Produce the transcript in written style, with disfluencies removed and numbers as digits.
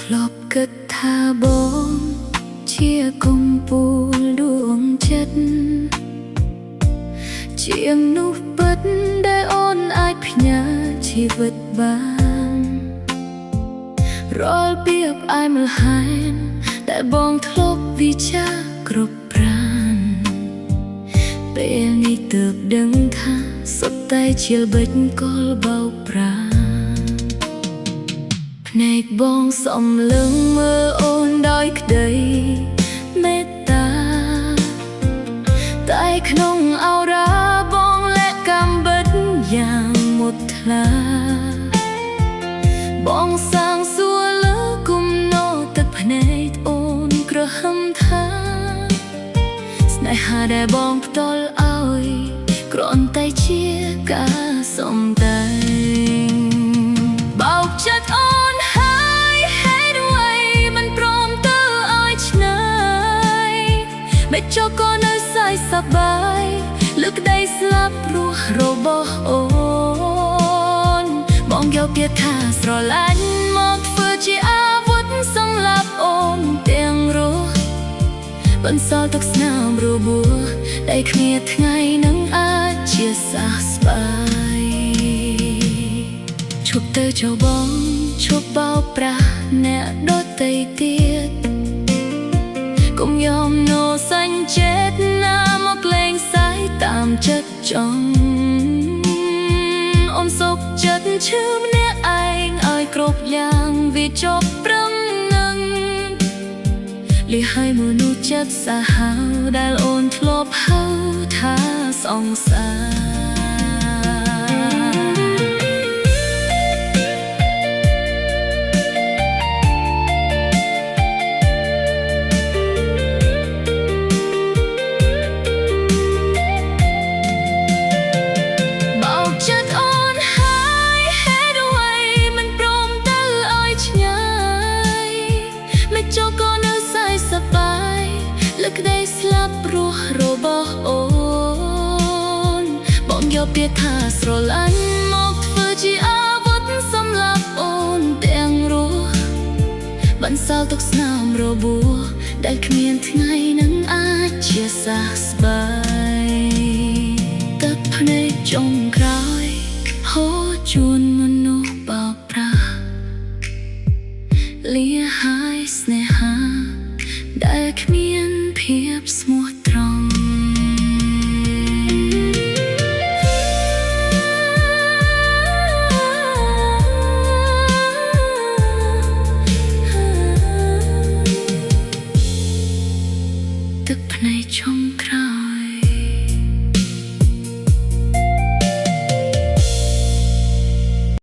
ធ្លាប់គិតថាបងជាកំពូលដួងចិត្តជាងនោះពិតដែលអូនអាចផ្ញើជីវិតបានរាល់ពីផ្អែមល្ហែមដែលបងធ្លាប់វិចារគ្រប់ប្រានពេលនេះទើបដឹងថាសុទ្ធតែជាល្បិចកលបោកប្រា ភ្នែកបងសំលឹងមើលអូនដោយក្តីមេត្តាតែក្នុងអោរ៉ាបងលាក់កំបិតយ៉ាងមុតថ្លាបងសាងសួរលើគុំណោទឹកភ្នែកអូនក្រហមថាស្នេហាដែលបងផ្ដល់ឲ្យគ្រាន់តែជាការសំដែងបោកចិត្តអូនហើយហេតុអ្វីមិនព្រមទៅឲ្យឆ្ងាយមិនចុះក៏នៅសើចសប្បាយលើក្តីស្លាប់រស់របស់អូនបងយកពាក្យថាស្រឡាញ់មកធ្វើជាអាវុធសម្លាប់អូនទាំងរស់ បន្សល់ទុកស្នាមរបួសដែលគ្មានថ្ងៃនឹងអាចជាសះស្បើយឈប់ទៅចូលបងឈប់បោកប្រាស់អ្នកដទៃទៀតកុំយំណូសញ្ចេតនាមកលេងសើចតាមចិត្តចង់អូនសុខចិត្តឈឺម្នាក់ឯងឲ្យគ្រប់យ៉ាងវាចប់ត្រឹមនឹង លីហើយមនុស្សចិត្តសាហាវដែលអូនធ្លាប់ហៅថាសង្សារបោកចិត្តអូនហើយហេតុអ្វីមិនព្រមទៅឲ្យឆ្ងាយមិនចុះក៏នៅសើចសប្បាយលើក្តីស្លាប់រស់របស់អូនបងយកពាក្យថាស្រឡាញ់មកធ្វើជាអាវុធសម្លាប់អូនទាំងរស់បន្សល់ទុកស្នាមរបួសដែលគ្មានថ្ងៃនឹងអាចជាសះស្បើយទឹកភ្នែកចុងក្រោយហូរជូនមនុស្សបោកប្រាស់លាហើយស្នេហាដែលគ្មានភាពស្មោះត្រង់ ទឹកភ្នែកចុងក្រ